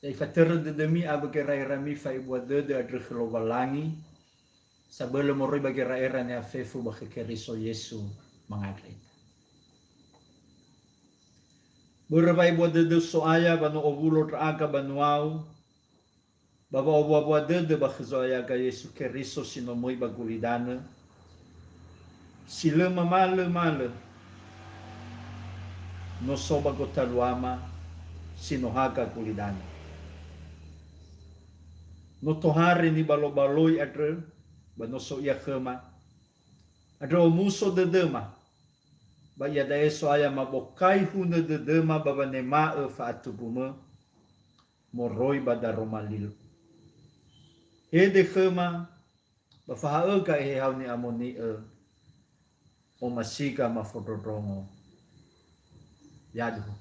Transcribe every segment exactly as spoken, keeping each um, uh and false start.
Ya ifatörö dödömi awö gera'erami fa'ebua dödö andrö khö Lowalangi, sabölö moroi ba gera'era niha fefu ba khö Keriso Yesu mangandrö ita. Börö wa'ebua dödö So'aya wa no owulo ndra'aga banuau, ba wa'owuawua dödö ba khö Zo'aya Yesu Keriso si no möi ba gulidanö, si lö mamalömalö, no so ba gotaluama si no haga gulidanö. No tohare nibalobaloi andrö, ba no so ia khöma. Andrö omuso dödöma, ba iada'e So'aya mabokai hunö dödöma ba wanema'ö fa'atubumö moroi ba daroma li lö. Hede khöma, ba faha'öga Eheha-U ni'amoni'ö, omasiga mafondrondrongo. Yaduhu.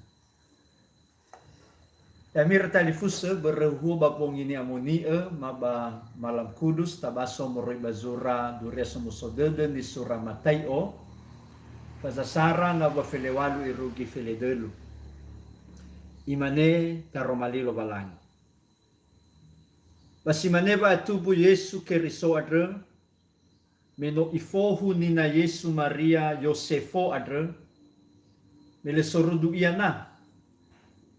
Ya'ami ira talifusö, börö huhuo ba bongi ni'amoni'ö, ma ba Malam Kudus, tabaso moroi ba zura Duria Somuso Dödö nisura Matai'o, fazasara ngawua felewalu irugi feledölu. Imane, Taroma li Lowalangi. Ba si mane wa'atubu Yesu Keriso andrö, me no ifohu nina Yesu Maria Yosefo andrö, me lö sorudu ia na,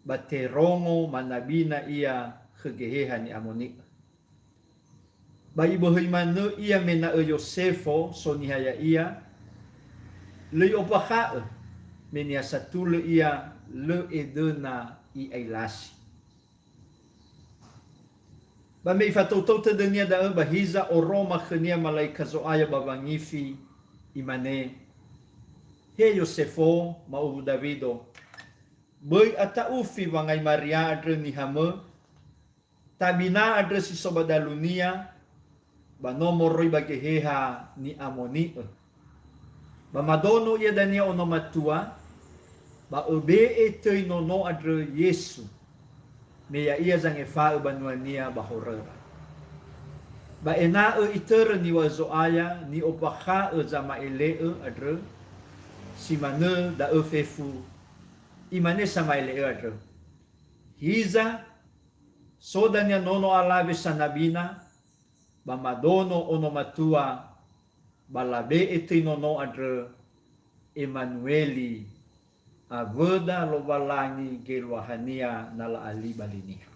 ba terongo manabi na ia khö Geheha ni'amoni'ö. Ba iböhöi manö ia mena'ö Yosefo so niha ya'ia, lö i'ombakha'ö, me niha satulö ia lö edöna i'ailasi. Ba me ifatoutou tödönia da'ö, ba hiza oroma khönia malaika Zo'aya ba wangifi, imane, "He Yosefo, ma'uwu Dawido, böi ata'ufi wangai Maria andrö nihamö, tabina andrö si so ba dalunia, ba no moroi ba Geheha ni'amoni'ö. Ba madono ia dania ono matua, ba öbe'e töi nono andrö Yesu, me ya'ia zangefa'ö banuania ba horöra. Ba ena'ö itörö niŵa'ö Zo'aya ni'ombakha'ö zama'ele'ö andrö, si manö da'ö fefu, imane sama'ele'ö andrö, 'Hiza, so dania nono alawe sanabina, ba madono ono matua, ba labe'e töi nono andrö Emanueli, awöda Lowalangi geluahania na la'ali ba li niha.'"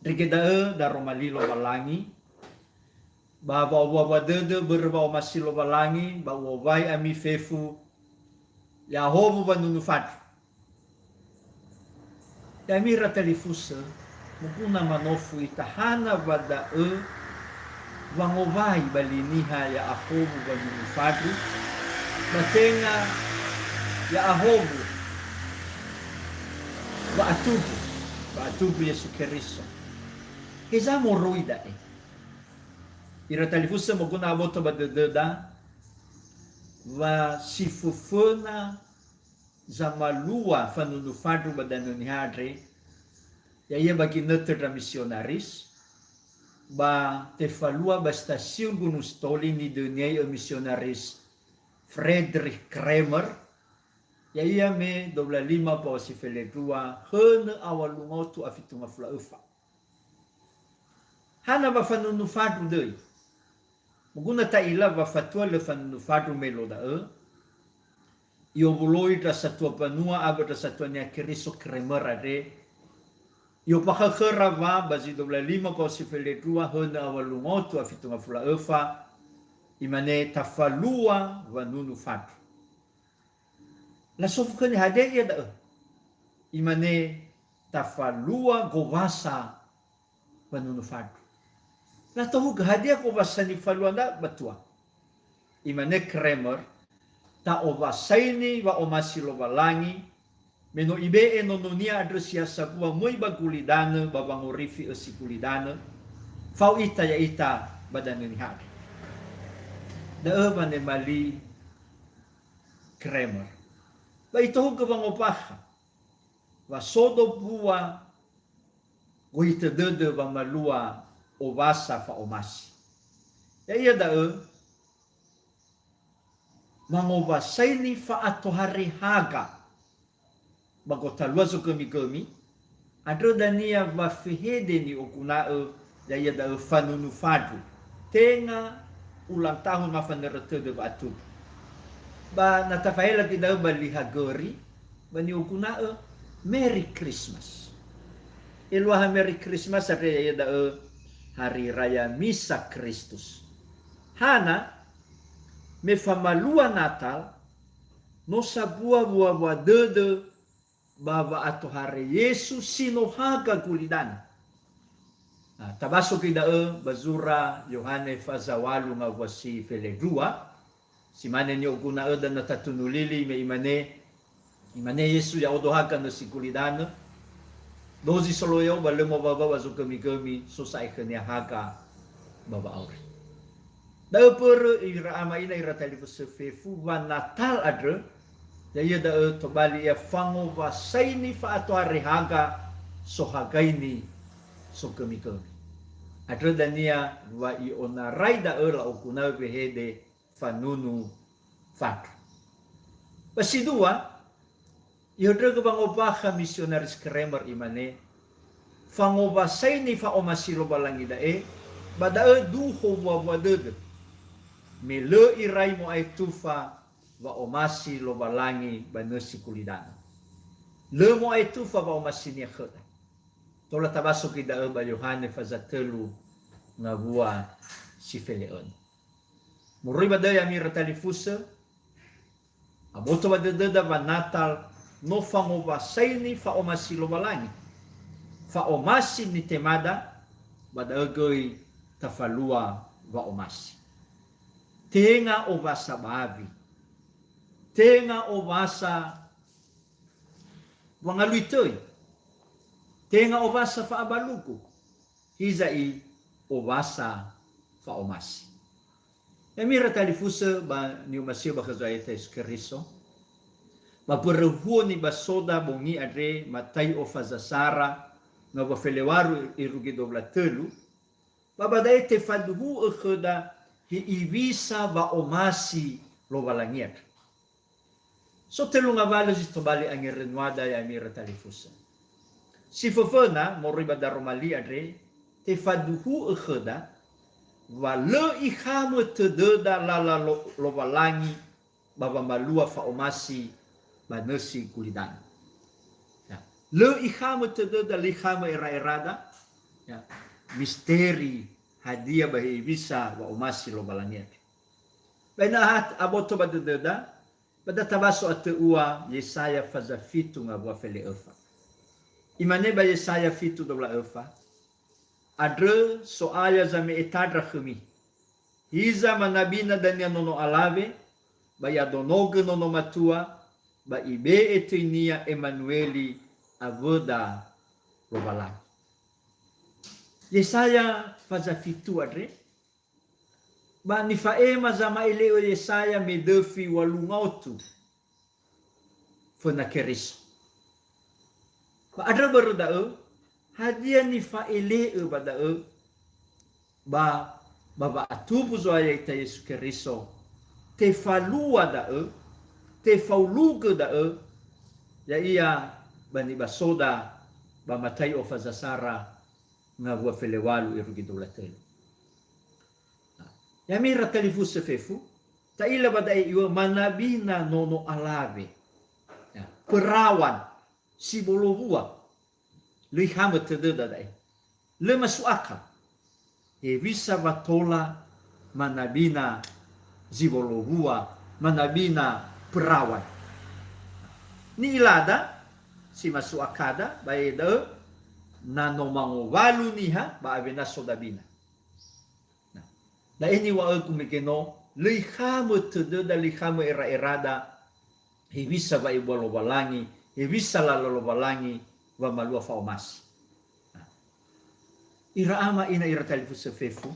Ndrege da'ö daroma li Lowalangi, ba wa'owuawua dödö börö wa'omasi Lowalangi, ba u'owai ami fefu, ya'ahowu wanunu fandru. Ya'ami ira talifusö, moguna manofu ita hana wa da'ö wangowai ba li niha ya'ahowu wanunu fandru, ba tenga ya'ahowu wa'atubu, wa'atubu Yesu Keriso. Heza moroi da'e? Ira talifusö, moguna aboto ba dödöda, wa si föföna zamalua fanunu fandru ba Danö Niha andre, ya'ia ba ginötö ndra misionaris, ba tefalua ba stasiun Gunungsitoli nidöniai'ö misionaris Friedrich Kremer, ya'ia me dua belas lima mbaŵa si felendrua hönö awa lu ngaotu a fitu ngafulu a öfa. Hana wa fanunu fandru döi? Moguna ta'ila wa fatua lö fanunu fandru melo da'ö, i'owuloi ndra satua mbanua awö ndra satua niha Keriso Kremer andre, i'ombakha'ö khöra wa ba zi dua belas lima mbaŵa si felendrua hönö awa lu ngaotu a fitu ngafulu a öfa, imane, "Tafalua wanunu fandru." Lasofu khönia, "Hadia ia da'ö?" Imane, "Tafalua gowasa wanunu fandru." Latohugö, "Hadia gowasa nifalua ndra batua?" Imane Kremer, "Ta'owasaini wa'omasi Lowalangi, me no ibe'e nononia andrö si ha sambua möi ba gulidanö ba wangorifi ösi gulidanö, fao ita ya'ita ba Danö Niha andre." Da'ö wanema li Kremer. Ba itohugö wangombakha, wa so do mbua gohitö dödö wamalua owasa fa'omasi. Ya'ia da'ö, mangowasaini fa'atohare haga ba gotalua zogömigömi, Andrö dania wa fehede ni'oguna'ö ya'ia da'ö fanunu fandru. Tenga ulang tahun ma fanörö tödö wa'atubu. Ba na tafahela göi da'ö ba Lihagöri, ba ni'oguna'ö Merry Christmas. Eluaha Merry Christmas andre ya'ia da'ö Hari Raya Misa Christus. Hana, me famalua Natal, no sabua wua-wua dödö ba wa'atohare Yesu si no haga gulidanö. Na tabaso göi da'ö ba zura Yohane faza walu ngawua si felendrua, si mane ni'oguna'öda na tatunu lili me imane, imane Yesu, "Ya'odo haga nösi gulidanö, dozi soloyo ba lö mowawa wazogömi-gömi, so sa'ae khönia haga ba wa'auri." Da'ö mbörö ira ama ina ira talifusö fefu wa Natal andrö, ya'ia da'ö tobali ia fangowasaini fa'atohare haga sohagaini sogömi-gömi. Andrö dania wa i'onarai da'ö la'oguna'ö wehede fanunu fandru. Ba si dua, ihöndrögö wangombakha misionaris Kremer imane, fangowasaini fa'omasi Lowalangi da'e, ba da'ö duho wua-wua dödö. Me lö irai mo'aetufa wa'omasi Lowalangi ba nösi gulidanö. Lö mo'aetufa wa'omasinia khöda. Tola tabaso göi da'ö ba Yohane faza tölu ngawua si fele'önö. Moroi ba da'ö ya'ami ira talifusö, aboto ba dödöda wa Natal no fangowasaini fa'omasi Lowalangi. Fa'omasi nitemada, ba da'ö göi tafalua wa'omasi. Tenga owasa bawi. Tenga owasa wangalui töi. Tenga owasa fa'abalugu. Hiza'i owasa fa'omasi. Ya'ami ira talifusö ba ni'omasi'ö ba khö Zo'aya ya'ita Yesu Keriso, ba mbörö huo nibasoda bongi andre matai'o faza sara ngawua felewalu irugi dua wulu a tölu, ba ba da'e tefaduhu'ö khöda hewisa wa'omasi Lowalangi andrö. So tölu ngawalö zi tobali angerönuada ya'ami ira talifusö. Si föföna moroi ba daroma li andre, tefaduhu'ö khöda wa lö ikhamö tödöda lala lo-, Lowalangi ba wamalua fa'omasi ba nösi gulidanö. Ya. Lö ikhamö tödöda, lö ikhamö era'erada, ya, misteri hadia ba hewisa wa'omasi Lowalangi andrö. Ba ena'ö ha aboto ba dödöda, ba da tabaso atö ua Yesaya faza fitu ngawua fele'öfa. Imane ba Yesaya fitu dua wulu a öfa, "Andrö So'aya zame'e tandra khömi. Hiza manabina dania nono alawe, ba i'adonogö nono matua, ba ibe'e töinia Emanueli, awöda Lowalangi." Yesaya faza fitu andre, ba nifa'ema zama'ele'ö Yesaya me döfi walu ngaotu föna Keriso. Ba andrö börö da'ö, hadia nifa'ele'ö ba da'ö? Ba, ba wa'atubu Zo'aya ya'ita Yesu Keriso, tefalua da'ö, tefaulugö da'ö, ya'ia ba nibasoda ba Matai'o faza sara ngawua felewalu irugi dua wulu a tölu. Ya'ami ira talifusö fefu, ta'ila ba da'e iŵa'ö manabina nono alawe. Ya, perawan, si bolowua. Lö ikhamö tödöda da'e. Lö masu'akal. Hewisa wa tola manabina zi wolowua, manabina perawan. Ni'ilada, si masu'akada, ba da'ö, na no mangowalu niha, ba awena so dabina. Na, da'e niŵa'ögu mege no, lö ikhamö tödöda, lö ikhamö era'erada, hewisa wa'ebua Lowalangi, hewisa lala Lowalangi, wamalua fa'omasi. Na, ira ama ina ira talifusö fefu,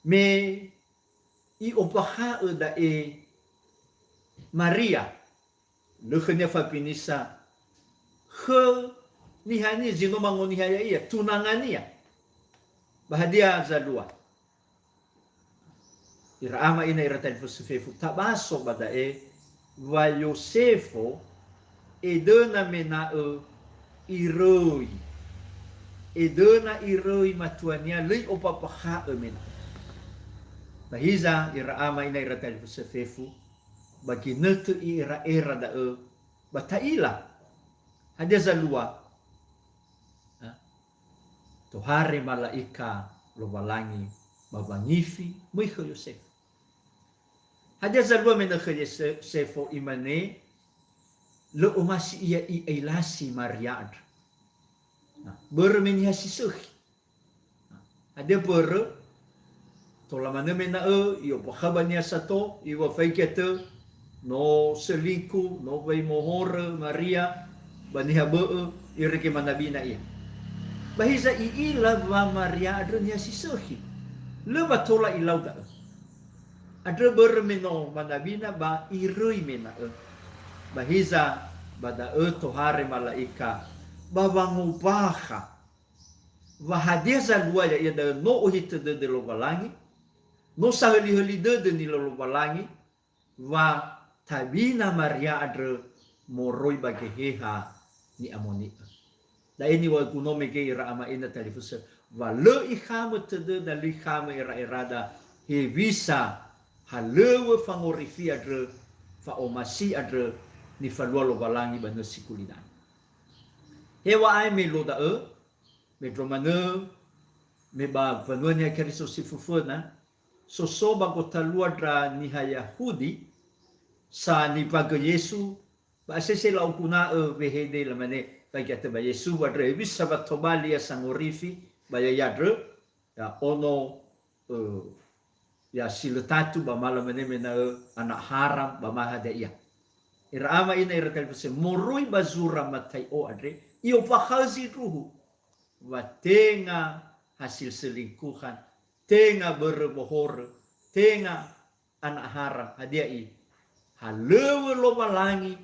me i'ombakha'ö da'e Maria, lö khönia fabinisa khö nihania zi no mangoniha ya'ia, tunangania. Ba hadia zalua? Ira ama ina ira talifusö fefu, tabaso ba da'e wa Yosefo edöna mena'ö iröi. Edöna iröi matuania, lö i'opapakha'ö mena. Ba hiza, ira ama ina ira talifusö fefu, ba ginötö i'era'era da'ö, ba ta'ila. Hadia zalua? Ha? Tohare mala'ika Lowalangi ba wangifi, möi khö Yosefo. Hadia zalua me nö khö Yese-, Yosefo imane, lö omasi ia i'ailasi Maria andrö. Na, börö me niha si sökhi. Na, hadia börö? Tola manö me na'ö, i'opakha'ö ba niha sato, iŵa'ö faigi atö, no selingkuh, no wa'amohorö Maria ba niha bö'ö, irege manabina ia. Ba hiza i'ila wa Maria andrö niha si sökhi. Lö wa tola ilau da'ö. Andrö börö me no manabina ba iröi me na'ö. Ba hiza, ba da'ö tohare mala'ika, ba wangombakha. Wa hadia zalua ya'ia da'ö no ohitö dödö Lowalangi, no sahölihöli dödö nilau Lowalangi, wa tabina Maria andrö moroi ba Geheha ni'amoni'ö. Da'e niŵa'ögu no mege ira ama ina talifusö, wa lö ikhamö tödöda, lö ikhamö era'erada, hewisa halöŵö fangorifi andrö, fa'omasi andrö, nifalua Lowalangi ba nösi gulidanö. Heŵa'ae me luo da'ö, mendrua manö, me ba mbanua Niha Keriso si föföna, soso ba gotalua ndra niha Yahudi, sa nimbagö Yesu, ba asese la'oguna'ö wehede, lamane, faigi atö ba Yesu, andrö hewisa wa tobali ia sangorifi ba ya'ia andrö, ya ono, ö, ya si lö tatu, ba ma lamane me na'ö ana' haram, ba ma hadia ia. Ira ama ina ira talifusö, moroi ba zura Matai'o andre, i'opakha'ö zindruhu, wa tenga hasil selingkuhan, tenga börö wohorö, tenga ana' haram, hadia i? Halöŵö Lowalangi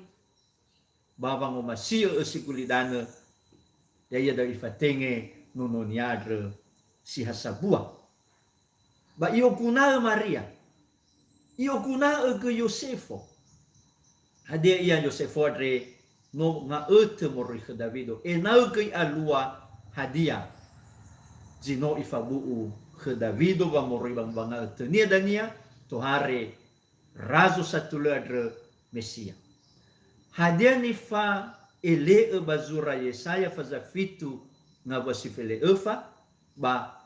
ba wangomasi'ö ösi gulidanö, ya'ia da'ö ifatenge nono-Nia andrö si ha sambua. Ba i'oguna'ö Maria, i'oguna'ö göi Yosefo. Hadia ia Yosefo andre no nga'ötö moroi khö Dawido, ena'ö göi alua hadia zi no ifabu'u khö Dawido wa moroi ba, ba nga'ötönia dania, tohare razo satulö andrö Mesia. Hadia nifa'ele'ö ba zura Yesaya faza fitu ngawua si fele öfa, ba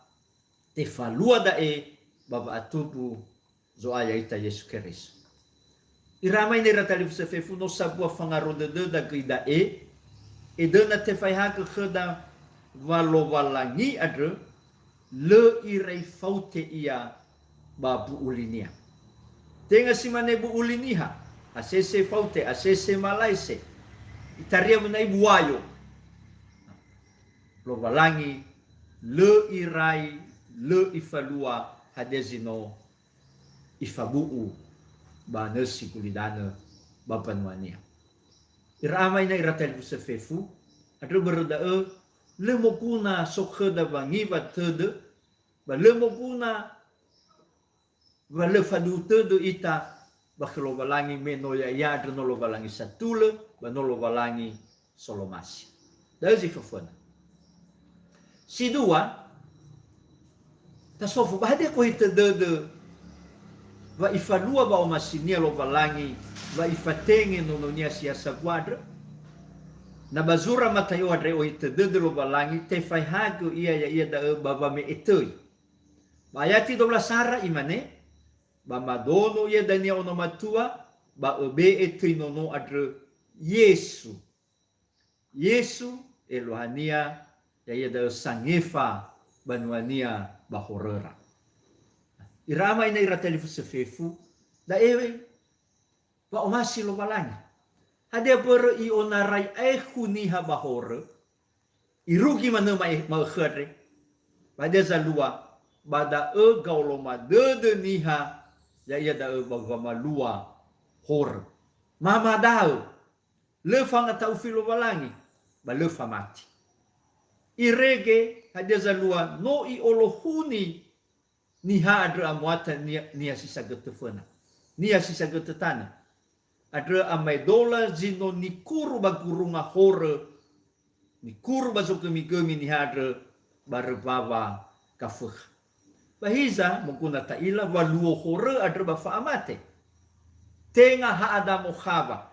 tefalua da'e ba wa'atumbu Zo'aya ita Yesu Keriso. Ira ama ina ira talifusö fefu, no sambua fangaro dödöda göi da'e, edöna tefaehagö khöda wa Lowalangi andrö, lö irai faute Ia ba bu'u linia. Tenga si mane bu'u li niha, asese faute, asese malaise, itaria menai buayo. Lowalangi lö irai, lö ifalua hadia zi no ifabu'u ba nösi gulidanö ba mbanua-Nia. Ira ama ina ira talifusö fefu, andrö börö da'ö, lö moguna so khöda wangiwa tödö, ba lö moguna wa lö faduhu tödö ita ba khö Lowalangi, me no ya'ia andrö no Lowalangi satulö, ba no Lowalangi solomasi. Da'ö zi föföna. Si dua, tasofu, ba hadia gohitö dödö wa ifalua wa'omasinia Lowalangi, wa ifatenge nono-Nia si ha sambua andrö? Na ba zura Matai'o andre ohitö dödö Lowalangi, tefaehagö Ia ya'ia da'ö ba wame'e töi. Ba ayati dua belas sara imane, ba madono Ia dania ono matua, ba öbe'e töi nono andrö Yesu. Yesu, eluahania, ya'ia da'ö sangefa banua-Nia ba horöra. Ira ama ina ira talifusö fefu, da'e wa'omasi Lowalangi. Hadia börö i'onarai aekhu niha ba horö? Irugi manö ma'e-, ma'ökhö andre. Ba hadia zalua, ba da'ö gaoloma dödö niha, ya'ia da'ö ba wamalua horö. Mamadaö, lö fangata'ufi Lowalangi, ba lö famati. Irege, hadia zalua, no i'olohuni niha andrö amuata niha, niha si sagötö föna, niha si sagötö tanö. Andrö amaedola zi no nikuru ba gurunga horö, Nikuru ba zogömigömi niha andrö barö mbawa gafökha. Ba hiza, moguna ta'ila, wa luo horö andrö ba fa'amate. Tenga ha Adamo Khawa.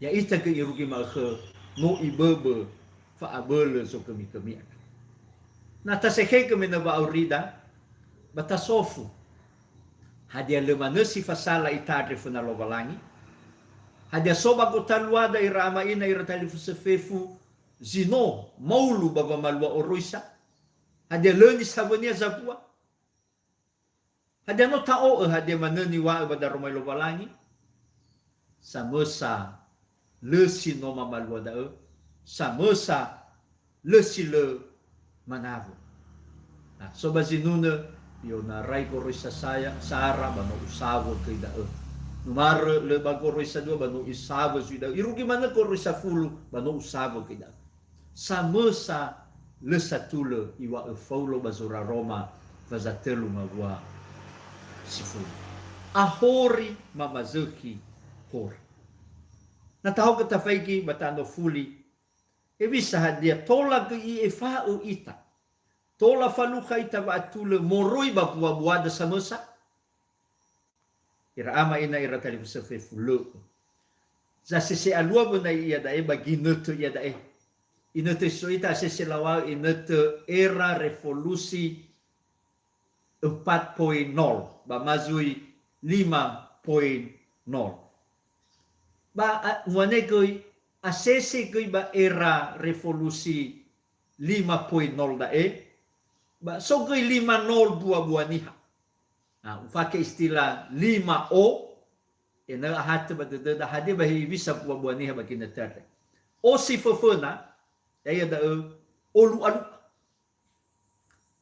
Ya'ita göi irugi ma'ökhö no iböbö fa'abölö zogömigömi andrö. Na tasekhegö me na wa'aurida, ba tasofu. Hadia lö manö si fasala ita andre föna Lowalangi? Hadia so ba gotaluada ira ama ina ira talifusö fefu zi no maulu ba wamalua oroisa? Hadia lö nisawönia zambua? Hadia no ta'o'ö hadia manö niŵa'ö ba daroma Lowalangi? Samösa lö si no mamalua da'ö, samösa lö si lö manawu. Na, so ba zinunö, i'onarai goroisa saya, sara ba no usawö göi da'ö. Numarö lö ba goroisa dua ba no isawö zui da'ö. Irugi manö goroisa fulu ba no usawö göi da'ö. Samösa lö satulö iŵa'ö Faulo ba zura Roma faza tölu ngawua sifulu. Ahori mamazökhi horö. Na tahaogö tafaigi ba tanö fuli, hewisa hadia tola göi i'efa'ö ita? Tola falukha ita wa'atulö moroi ba buabuada samösa? Ira ama ina ira talifusö fefu, lö'ö. Zasese alua wöna iada'e ba ginötö iada'e. Inötö si so ita asese laŵa'ö inötö era revolusi empat poin nol, ba ma zui lima poin nol. Ba a-, nguane göi, asese göi ba era revolusi lima poin nol da'e, ba so göi lima nol buabua niha. Na, ufake istilah lima O, ena'ö ahatö ba dödöda hadia ba hewisa buabua niha ba ginötö andre. O si föföna, ya'ia da'ö olu'alu'a.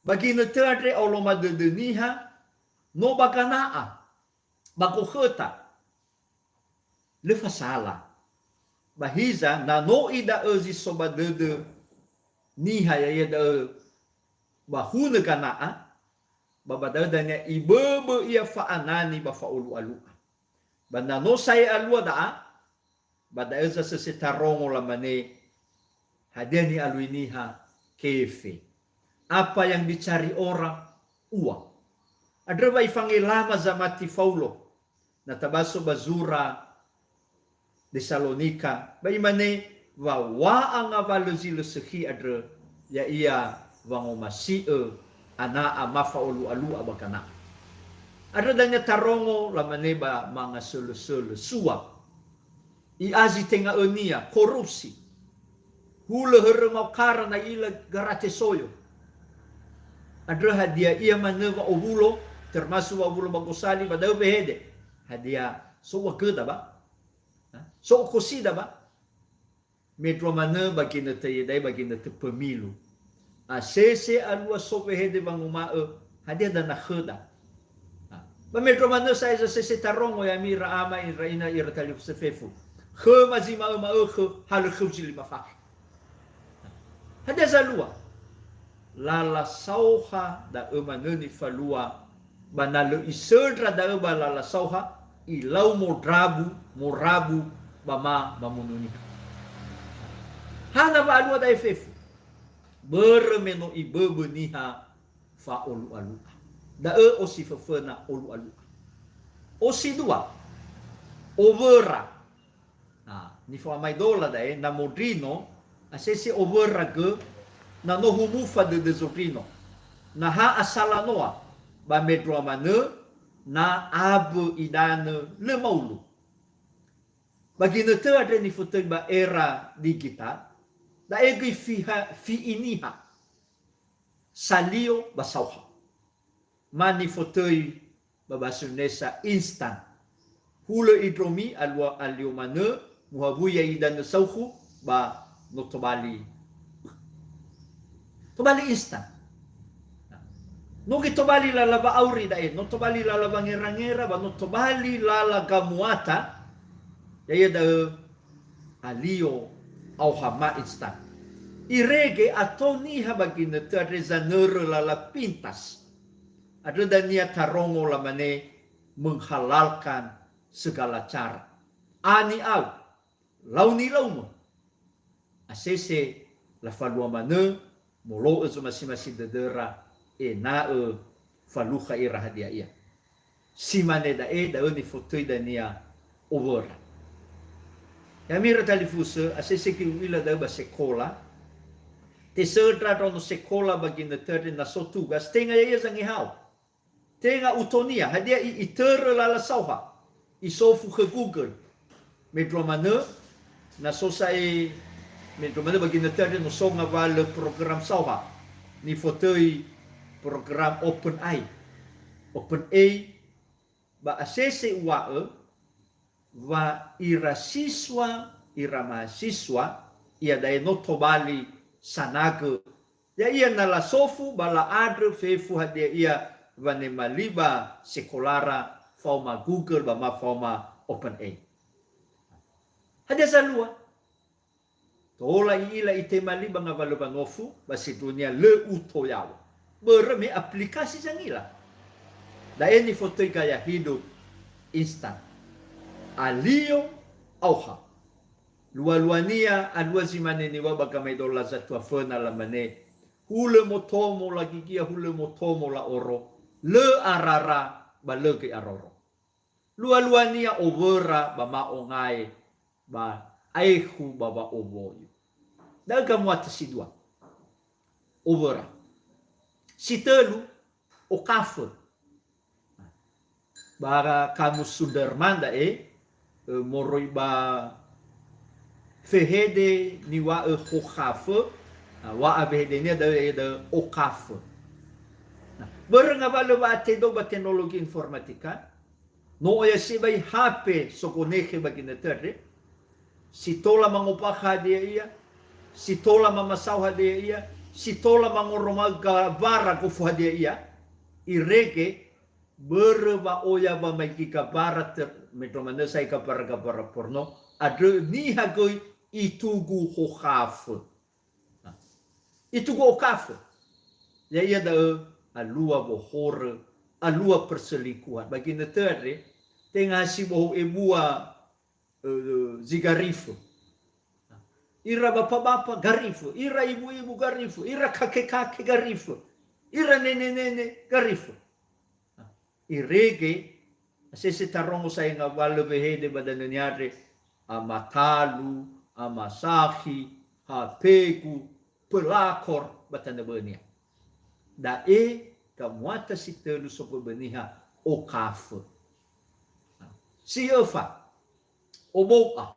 Ba ginötö andre aoloma dödö niha, no ba gana'a, ba gokhöta. Lö fasala. Ba hiza, na no ida'ö zi so ba dödö niha, ya'ia da'ö ba hunö gana'a, ba ba da'ö dania iböbö ia fa'anani ba fa'olu'alu'a. Ba na no sa'ae alua da'a, ba da'ö zasese tarongo lamane, hadia ni'alui niha? Kefe. Apa yang dicari orang, uang. Andrö wa ifangelama zamati Faulo, na tabaso ba zura Tesalonika, ba imane, wa wa'angawalö zi lö sökhi andrö, ya'ia wangomasi'ö ana'a mafa'olu'alu'a ba gana'a. Andrö dania tarongo lamane ba mangasölösölö, suap. I'azi tenga'önia, korupsi. Hulö hörö maokara na i'ila garate soyo. Andrö hadia ia manö wa'owulo, termasuk wa'owulo ba gosali, ba da'ö wehede. Hadia so uagöda ba? Ha? So okosida ba? Mendrua manö ba ginötö iada'e ba ginötö pemilu. Asese alua so wehede wanguma'ö, hadia dana khöda? Ha. Ba mendrua manö sa'ae zasese tarongo ya'ami ira ama, ira ina, ira talifusö fefu. Khöma zi ma'ö ma'ökhö, ha lö khöu zi lima fakhe. Hadia zalua? Lala saoha da'ö manö nifalua, ba na lö isöndra da'ö ba lala saoha, ilau mondrabu, morabu, ba ma mamunu niha. Hana wa'alua da'e fefu? Börö me no iböbö niha fa'olu'alu'a. Da'ö o si föföna olu'alu'a. O si dua, owöra. Na, nifo'amaidola da'e, na mondrino, asese owöra gö, na no humufa dödö zondrino. Na ha asala noa, ba mendrua manö, na abö idanö lö maulu. Ba ginötö andre nifotöi ba era digital, da'e göi fiha-, fi'i niha. Salio ba saoha. Ma nifotöi ba bahasa Indonesia instan. Hulö indromi alua alio manö, muhawui ya'ia idanö saukhu, ba no tobali. Tobali instan. No göi tobali lala wa'auri da'e, no tobali lala wangerangera, ba no tobali lala gamuata, ya'ia da'ö alio aoha ma instan. Irege ato niha ba ginötö andre zanörö lala pintas. Andrö dania tarongo lamane, menghalalkan segala cara. A ni'au, lau nilaumö. Asese lafalua manö, molo'ö zomasi-masi dödöra, ena'ö falukha ira hadia ia. Si mane da'e, da'ö nifotöi dania owöra. Ya'ami ira talifusö, asese göi u'ila da'ö ba sekola. Tesöndra ndraono sekola ba ginötö andre na so tugas, tenga ya'ia zangehao. Tenga utonia, hadia i-, itörö lala saoha. Isofu khö Google. Mendrua manö, na so sa'ae, mendrua manö ba ginötö andre no so ngawalö program saoha. Nifotöi program OpenAI. OpenAI, ba asese uŵa'ö, wa ira siswa, ira mahasiswa, iada'e no tobali sanagö. Ya'ia na lasofu ba la'andrö fefu hadia ia wanema li ba sekolara faoma Google ba ma faoma OpenAI. Hadia zalua? Tola i'ila itema li ba ngawalö wanofu, ba sindruhunia lö uto yaŵa. Börö me aplikasi zangila. Da'e nifotöi gaya hidup instan. Alio aoha. Lua-luania alua zi mane niŵa'ö ba gamaedola zatua föna lamane, hulö motomo lagigia, hulö motomo la'oro, lö arara ba lö göi aroro. Lua-luania owöra ba ma'ongae ba aekhu ba wa'owoyu. Da'ö gamuata si dua. Owöra. Si tölu, okafö. Ba Kamus Sundermann da'e, ö, moroi ba fehede niŵa'ö hokhafö, na wa'a wehedenia da'ö, da'ö okafö. Na, börö ngawalö wa'atedou ba teknologi informatika, no oya sibai H P sogonekhe ba ginötö andre, si tola mangombakha hadia ia, si tola mamasao hadia ia, si tola mangoroma'ö gabara gofu hadia ia, irege börö wa'oya wamaigi gabara tö-, mendrua manö sa'ae gabara-gabara porno, andrö niha göi itugu hokhafö. Na, itugu okafö. Ya'ia da'ö alua wohorö, alua perselingkuhan. Ba ginötö andre, tenga si bohou ebua, ö, zi garifö. Ira bapa-bapa garifö, ira ibu-ibu garifö, ira kake-kake garifö, ira nene-nene garifö. Irege, asese tarongo sa'ae ngawalö wehede ba danönia andre, amatalu, amasakhi, H P-gu, pelakor ba tanö bö'önia. Da'e gamuata si tölu sogö ba niha okafö. Si öfa, obou'a.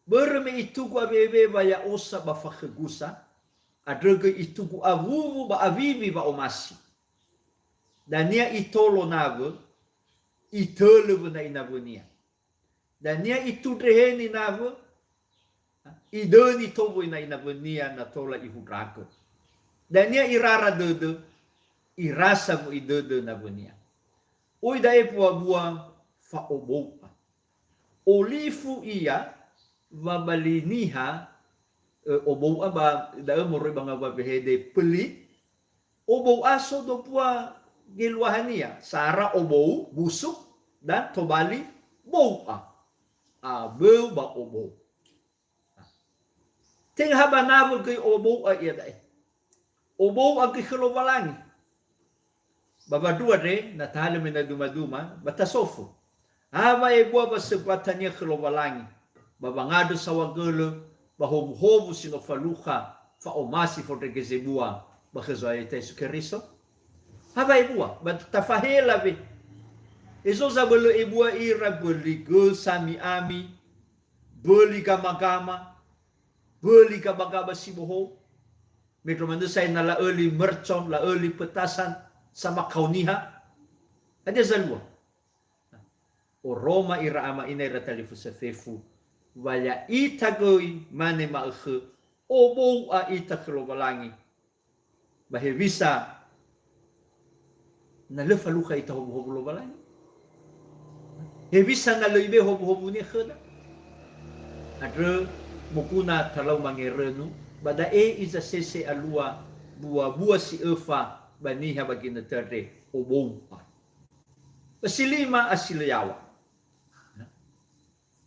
Börö me itugu awewe wa ya'osa ba fakhögusa, andrö göi itugu awuwu ba awiwi wa'omasi. Dania itolo nawö, itölö wöna'i nawönia. Dania itundreheni nawö, idöni tou wöna'i nawönia na tola ihundragö. Dania irara dödö, irasa wö'i dödö nawönia. Oi da'e buabua fa'obou'a. Olifu ia wa ba li niha, ö, obou'a ba da'ö moroi ba ngaŵa wehede pöli, obou'a so dombua geluahania, sara obou, busuk, dan tobali bou'a. Aböu ba obou. Tenga ha ba nawö göi obou'a iada'e. Obou'a göi khö Lowalangi. Ba wandrua andre, na tahalö me na duma-duma, ba tasofu. Ha wa'ebua wasömbatania khö Lowalangi, ba wangandrö saohagölö, ba howuhowu si no falukha fa'omasi fondrege zebua ba khö Zo'aya ya'ita Yesu Keriso. Ha wa'ebua, ba tafahela we. Ezo zabölö ebua ira böli gösa mi'ami, böli gama-gama, böli gaba-gaba si bohou. Mendrua manö sa'ae na la'öli mercon, la'öli petasan, samakao niha. Hadia zalua? Oroma ira ama ina ira talifusö fefu, wa ya'ita göi mane ma'ökhö, obou'a ita khö Lowalangi. Ba hewisa na lö falukha ita howuhowu Lowalangi? Hewisa na lö ibe'e howuhowunia khöda? Andrö moguna talau mangerönu, ba da'e izasese alua buabua si öfa ba niha ba ginötö andre, obou'a. Ba si lima, asi lö yaŵa.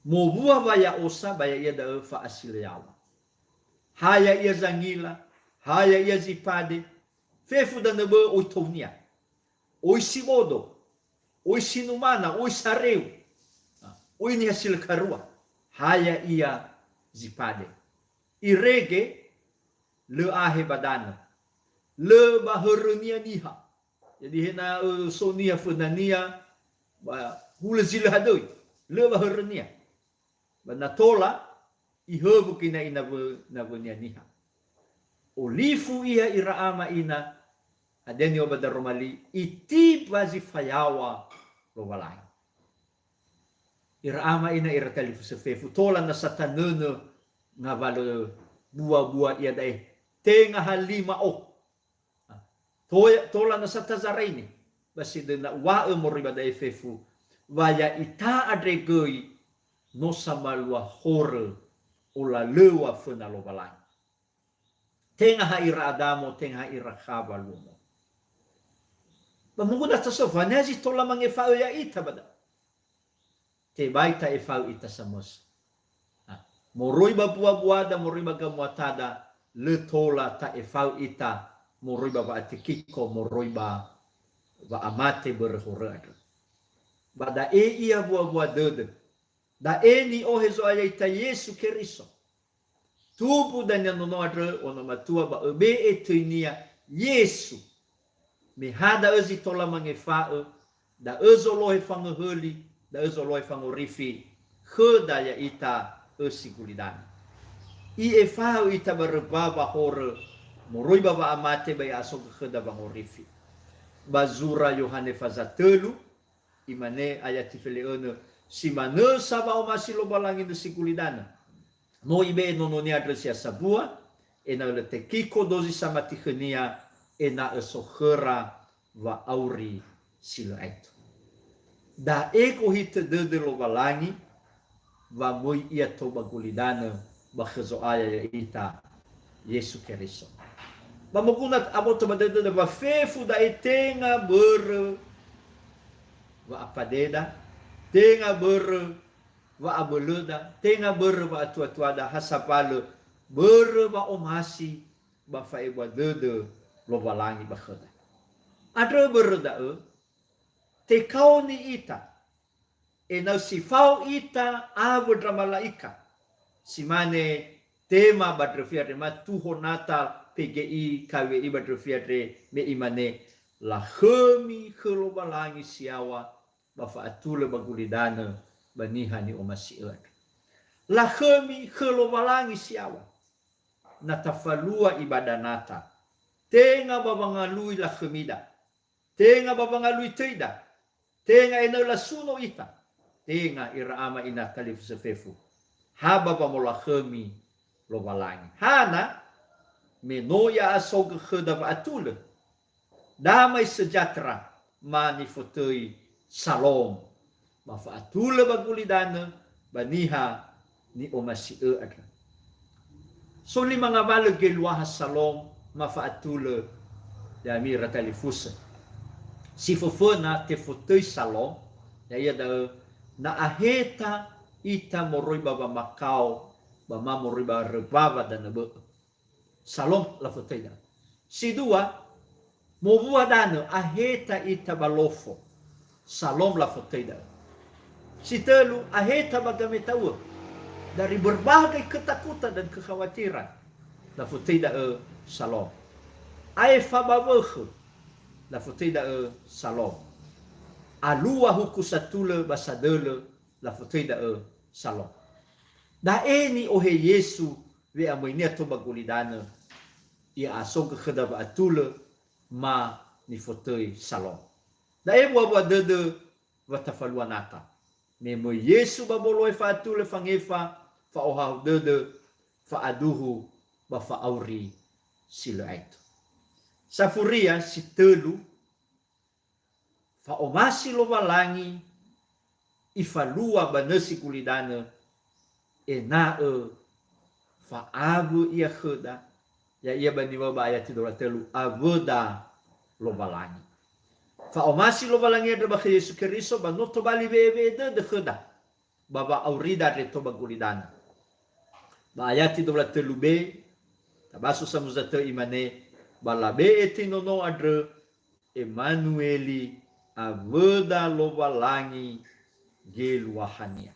Mowua wa ya'osa, ba ya'ia da'ö fa'asi lö yaŵa. Ha ya'ia zangila, ha ya'ia zi pade, fefu danö bö'ö oi tounia. Oi si bodo, oi si numana, oi sareu, oi niha si lö karua, ha ya'ia zi pade. Irege lö ahe ba danö, lö ba hörönia niha. Jadi he ena'ö so niha fönania, ba hulö zi lö hadöi, lö ba hörönia. Ba na tola, ihöwö göi na inawö-, nawönia niha. Olifu ia ira ama ina, hadia niŵa'ö ba daroma li, itiba zi fayaŵa Lowalangi. Ira ama ina, ira talifusö fefu, tola nasa tanönö ngawalö bua-bua iada'e, tenga ha lima o. Toya-, tola nasa tazaraine, ba si döi na uŵa'ö moroi ba da'e fefu, wa ya'ita andre göi no samalua horö olalöŵa föna Lowalangi. Tenga ha ira Adamo, tenga ha ira Hawa luo. Ba moguna tasofa, niha zi tola mangefa'ö ya'ita ba da'ö. Tebai ta'efa'ö ita samösö. Ha, moroi ba bua-buada, moroi ba gamuatada, lö tola ta'efa'ö ita moroi ba wa'atekiko, moroi ba wa'amate börö horö andrö. Ba da'e ia bua-bua dödö. Da'e ni'ohe Zo'aya ita Yesu Keriso. Tumbu dania nono andrö, ono matua, ba öbe'e töinia Yesu. Me ha da'ö zi tola mangefa'ö, da'ö zolohe fangöhöli, da'ö zolohe fangorifi, khöda ya'ita ösi gulidanö. I'efa'ö ita ba römbawa horö, moroi ba wa'amate ba i'a'asogö khöda wangorifi. Ba zura Yohane faza tölu, Imane ayati fele'önö, si manö sa wa'omasi Lowalangi nösi gulidanö. No ibe'e nononia andrö si ha sambua, ena'ö lö tekiko dozi samati khönia, ena'ö so khöra wa'auri si lö aetu. Da'e gohitö dödö Lowalangi, wa möi ia tou ba gulidanö ba khö Zo'aya ya'ita Yesu Keriso. Ba moguna aboto ba dödöda wa fefu da'e tenga börö wa'apadeda, tenga börö wa'abölöda, tenga börö wa'atuatuada, ha sambalö börö wa'omasi ba fa'ebua dödö Lowalangi ba khöda. Andrö börö da'ö, tekaoni ita, ena'ö si fao ita awö ndra mala'ika. Si mane tema ba ndröfi andre, ma tuho Natal P G I K W I ba ndröfi andre, me imane, "Lakhömi khö Lowalangi si yaŵa, ba fa'atulö ba gulidanö ba niha ni'omasi'ö andrö." Lakhömi khö Lowalangi si yaŵa. Na tafalua ibadanata, tenga ba wangalui lakhömida. Tenga ba wangalui töida. Tenga ena'ö lasuno ita. Tenga ira ama ina talifusö fefu. Ha ba wamolakhömi Lowalangi. Hana? Me no i'a'asogö khöda wa'atulö. Damai sejahtera, ma nifotöi Salom. Ba fa'atulö ba gulidanö, ba niha ni'omasi'ö andrö. So lima ngawalö geluaha Salom ma fa'atulö ya'ami ira talifusö. Si föföna tefotöi Salom, ya'ia da'ö na aheta ita moroi ba wamakao, ba ma moroi ba römbawa danö bö'ö. Salom lafotöi da'ö. Si dua, mowua danö, aheta ita ba lofo. Salom lafotöi da'ö. Si tölu, aheta ba gameta'uö. Dari berbagai ketakutan dan kekhawatiran, lafotöi da'ö Salom. Aefa ba wökhö, lafotöi da'ö Salom. Alua huku satulö ba sadölö, lafotöi da'ö Salom. Da'e ni'ohe Yesu we'amöinia tou ba gulidanö, i'a'asogö khöda wa'atulö ma nifotöi Salom. Da'e mbuabua dödö wa tafalua nata. Me möi Yesu ba wolohe fa'atulö fangefa, fa'ohahau dödö, fa'aduhu, ba fa'auri si lö aetu. Safuria si tölu, fa'omasi Lowalangi ifalua ba nösi gulidanö, ena'ö fa'awö ia khöda, ya'ia ba niŵa'ö ba ayati dua tölu, awöda Lowalangi. Fa'omasi Lowalangi andrö ba khö Yesu Keriso, ba no tobali we'ewe'e dödö khöda ba wa'aurida andre tou ba gulidanö. Ba ayati dua tölu be, Tabaso samuza tö imane, ba labe'e tinono andrö Emanueli, awöda Lowalangi geluahania.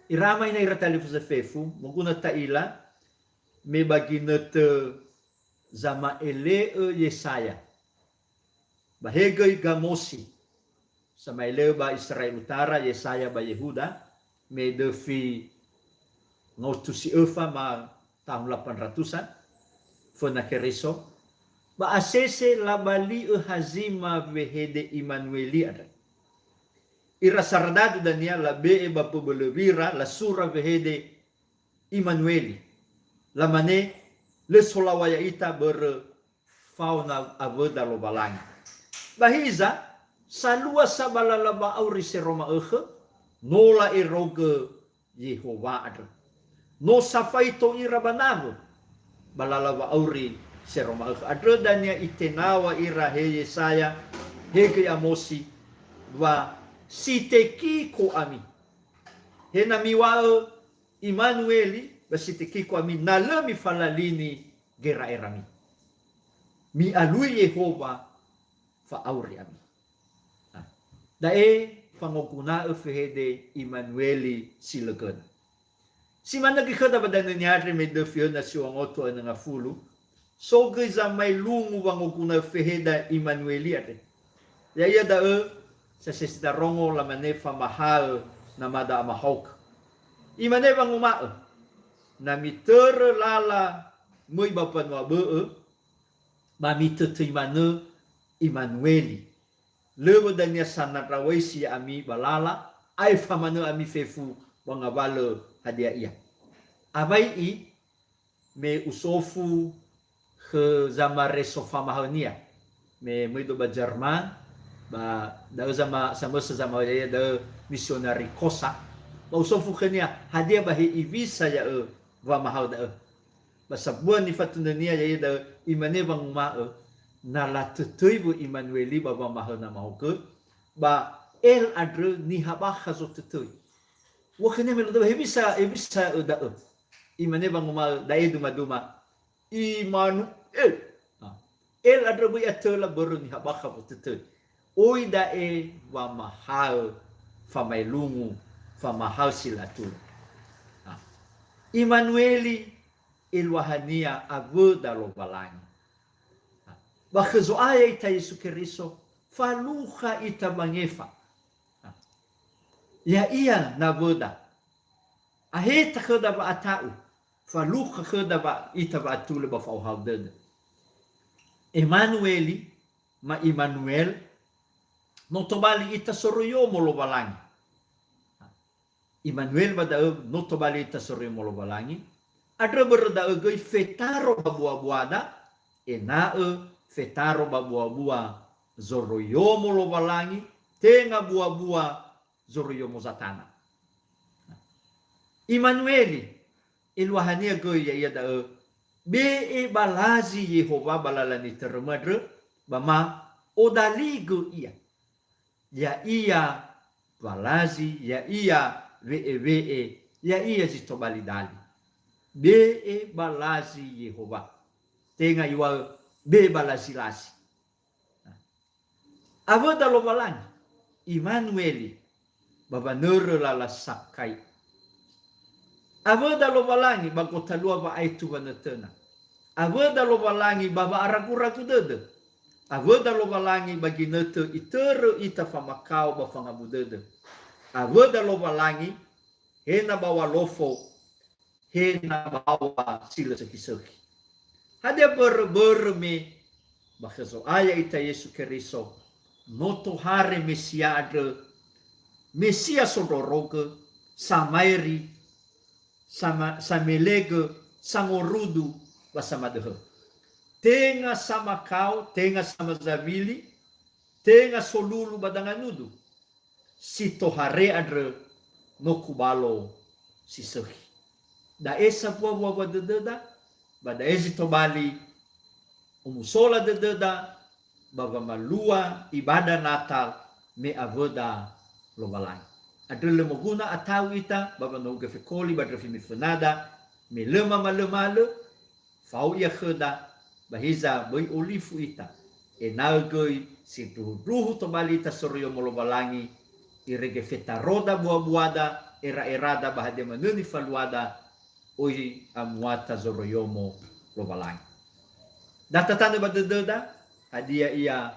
Ira ama ina ira talifusö fefu, moguna ta'ila, me ba ginötö zama'ele'ö Yesaya. Ba he göi Gamosi, sama'ele'ö ba Israel Utara, Yesaya ba Yehuda, me döfi ngaotu si öfa ma tahun lapan ratusan, föna Keriso, ba asese labali'ö hazima wehede Imanueli andrö. Ira saradadu dania labe'e ba böbölöwira, lasura wehede Imanueli. Lamane, lö solawa ya'ita börö faona awöda Lowalangi. Ba hiza, salua sa ba lala wa'auri Seroma Ökhö, no la'erogö Yehowa andrö. No safaito ira ba nawö ba lala wa'auri Seroma Ökhö. Andrö dania itenaw̃a ira he Yesaya, he göi Amosi, wa si tekiko ami. He na miŵa'ö Imanueli, ba si tekiko ami, na lö mifalalini gera'erami. Mi'alui Yehowa fa'auri ami. Ah, da'e fangoguna'ö fehede Imanueli si lö göna. Si manö göi khöda ba danö niandre me döfi öna si wangoto önö ngafulu, so göi zamaelungu wangoguna'ö feheda Imanueli andre. Ya'ia da'ö, sasesi darongo lamane famahaö namada amahaogö. Imane wanguma'ö, "Na mitörö lala möi ba mbanua bö'ö, ba mitötöi manö Imanueli. Löŵö dania sanandra wai si ya'ami ba lala, aefa manö ami fefu ba ngawalö hadia ia." Awai'i me usofu khö zamareso famahaönia, me möido ba Jerman, ba da'ö zama-, samösö zamahaö ya'ia da'ö misionari Kosa, ba usofu khönia, "Hadia ba he iŵisa ya'ö wamahaö da'ö?" Ba sambua nifatunönia ya'ia da'ö, imane wanguma'ö, "Na latötöiwö Imanueli ba wamahaö namahaogö, ba El andrö niha bakha zotötöi." Ua khönia me lö da'ö, "Hewisa, hewisa ya'ö da'ö?" Imane wanguma'ö, da'e dumaduma, "Imanuel." Ah, El andrö böi atöla börö niha bakha wotötöi. Oi da'e wamahaö famaelungu, famahaö si lö atulö. Ah, Imanueli, eluahania awöda Lowalangi. Ah, ba khö Zo'aya ita Yesu Keriso, falukha ita wangefa. Ah, ya'ia nawöda. Aheta khöda wa'ata'u, falukha khöda wa-, ita wa'atulö ba fa'ohahau dödö. Emanueli, ma Imanuel, no tobali ita soroi yomo Lowalangi. Imanuel ba da'ö, no tobali ita soroi yomo Lowalangi. Andrö börö da'ö göi fetaro ba buabuada, ena'ö fetaro ba buabua zoroi yomo Lowalangi, tenga buabua zoroi yomo Zatana. Imanueli, eluahania göi ya'ia da'ö, be'e balazi Yehowa ba lala nitörömö andrö, ba ma odaligö ia. Ya'ia balazi, ya'ia we'ewe'e, ya'ia zi tobali dali. Be'e balazi Yehowa. Tenga iŵa'ö be'e balazi-lazi. Awöda Lowalangi, Imanueli, ba wanörö lala sakai. Awöda Lowalangi ba gotalua wa'aetu wanötöna. Awöda Lowalangi ba wa'araguragu dödö. Awöda Lowalangi ba ginötö itörö ita famakao ba fangabu dödö. Awöda Lowalangi, he na ba walofo, he na baŵa si lö sökhi-sökhi. Hadia börö-börö me ba khö Zo'aya ita Yesu Keriso, no tohare Mesia andrö, Mesia sondrorogö, samaeri, sama-, samelegö, sangorudu, ba samadöhö. Tenga samakao, tenga samazawili, tenga solulu ba danganudu. Si tohare andrö no kubalo si sökhi. Da'e sambua wua-wua dödöda, ba da'e zi tobali omusola dödöda ba wamalua ibada Natal me awöda Lowalangi. Andrö lö moguna ata'u ita ba wanogö fekoli ba ndröfi mifönada, me lö mamalömalö, Fao ia khöda, ba hiza böi olifu ita, ena'ö göi sindruhundruhu tobali ita soroiyomo Lowalangi, irege fetaroda buabuada, era'erada ba hadia manö nifaluada, oi amuata zoroiyomo Lowalangi. Da tatanö ba dödöda, hadia ia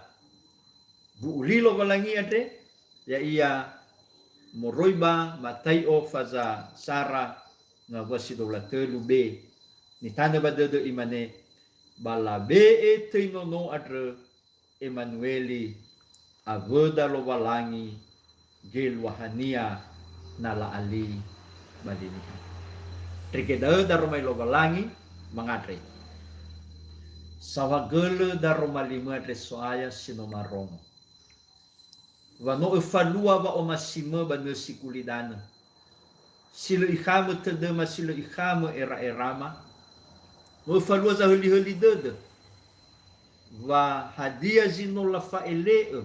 bu'u li Lowalangi andre, ya'ia moroi ba Matai'o faza sara ngawua si dua wulu a tölu B. Nitanö ba dödö imane, "Ba labe'e töi nono andrö Emanueli, awöda Lowalangi geluahania na la'ali ba linia." Ndrege da'ö daroma Lowalangi, mangandrö. Saohagölö daroma limö andre So'aya si no marongo. Wa no öfalua wa'omasimö ba nösi gulidanö. Si lö ikhamö tödöma, si lö ikhamö era'erama. No öfalua zahölihöli dödö. Wa hadia zi no lafa'ele'ö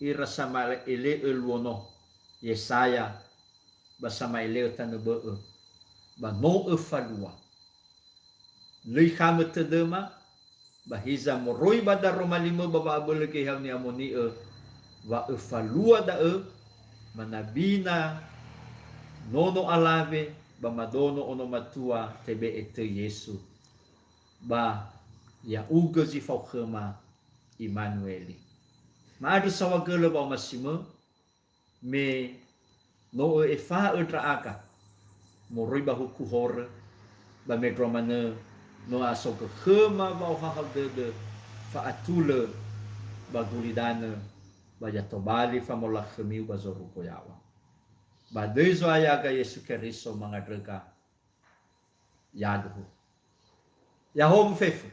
ira sama'ele'ö luo no, Yesaya, ba sama'ele'ö tanö bö'ö, ba no öfalua. Lö ikhamö tödöma, ba hiza moroi ba daroma limö ba wa'abölö Geheha Ni'amoni'ö, wa öfalua da'ö, manabina nono alawe ba madono ono matua tebe'e töi Yesu. Ba ya'ugö zi fao khöma Imanueli. Ma'andrö saohagölö wa'omasimö, me no ö'efa'ö ndra'aga moroi ba huku horö, ba mendrua manö no asogö khöma wa'ohahau dödö fa'atulö ba gulidanö, ba ya tobali famolakhömiu ba zorugo ya'o. Ba döi Zo'aya aga Yesu Keriso mangandröga. Yaduhu. Ya'ahowu fefu.